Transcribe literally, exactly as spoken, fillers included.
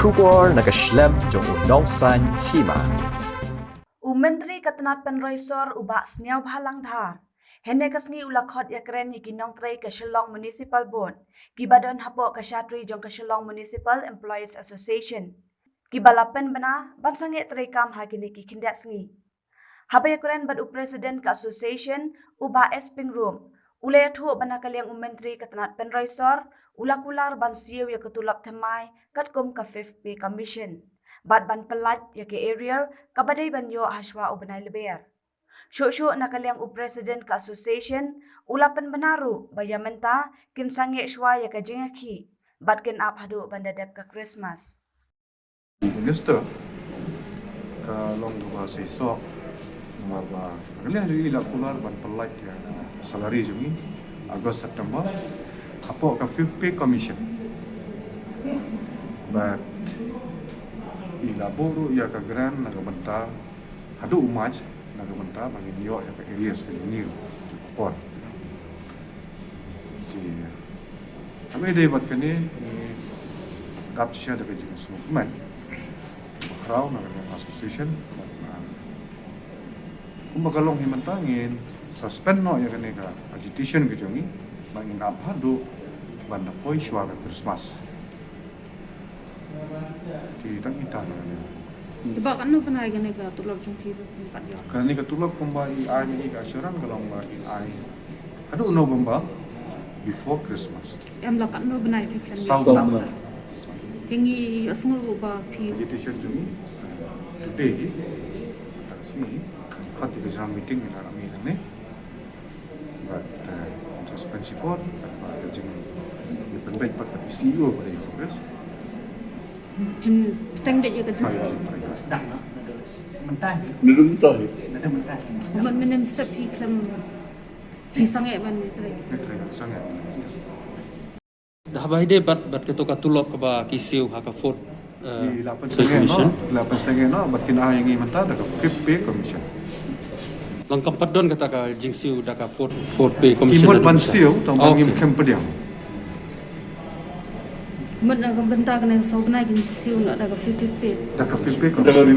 Khubor na ka shlem jong u nongsan hima. U Myntri ka tnat pynroi sor u Bah Sniawbhalang Dhar hynne ka sngi u la khot ïakren ïa ki nongtrei ka Shillong Municipal Board kiba don hapoh ka shatri jong ka Shillong Municipal Employees Association, kiba la pynbna ban sangeh treikam ha kine ki khyndiat sngi. Haba ïakren bad u President ka Association, u Bah S Pyngrope, u la ïathuh ba na ka liang u Myntri ka tnat pynroi sor u la kular ban siew ïa ka tulop thymmai katkum ka Fifth Pay Commission, bad ban pyllait ïa ka arrear kaba dei ban ïoh hashwa u bnai Lber. Shuh shuh na ka liang u President ka Association u la pynbna ruh ba ïa mynta kin sangeh shwa ïa ka jingïakhih bad kin ap haduh ban da dep ka Christmas. Minister ka long kaba seisoh namar ba ka liang jong ngi la kular ban pyllait ïa salary jong ngi August, September hapoh ka Fifth Pay Commission. Bad i la buh ruh ïa ka grant na ka bynta haduh u March na ka bynta ba ngin ïoh ïa ka arrears ka jong ngi ruh por. Ji Haba ïadei bad kane ngi dap shisha da ka jingsngewkmen bakhraw na ka association. Kumba ka long hi mynta ngin suspend noh ïa kane ka agitation ka jong ngi ba ngin ap haduh ban da poi shwa ka Christmas. Ki tang ita na kane. Ba katno bnai kane ka tulop jong phi ba phi pat ïoh? Kane ka tulop kumba i ai ïa ka assurance ka long ba i ai haduh November before Christmas. Em la katno bnai phi khlem? Saw bnai. Te ngi ïohsngew ba phi agitation jong ngi today ka sngi ka general meeting ngi la ramai hangne. Bad suspension report bad ka jing ngi pynbeit pat ka C E O ba dei Congress. Phin pynbeit ïa ka jing. Sdang na, na dei mynta hi. Na dei mynta hi. Na dei mynta hi. Mynstep phi khlem phi sangeh ban trei. Phi trei sangeh. Da haba ïadei bad bad kato ka tulop kaba ki siew ha ka Fourth Pay Commission. La pynsangeh noh bad kin ai ïa ngi mynta da ka Fifth Pay Commission. Lang kam pat don kata ka jingsiew da ka Fourth Fourth Pay Commission. Ki mut ban siew tang ba ngim khlem pdiang. Mut na ka bynta kane saw bnai kin siew noh da ka Fifth Pay. Da ka Fifth Pay Commission.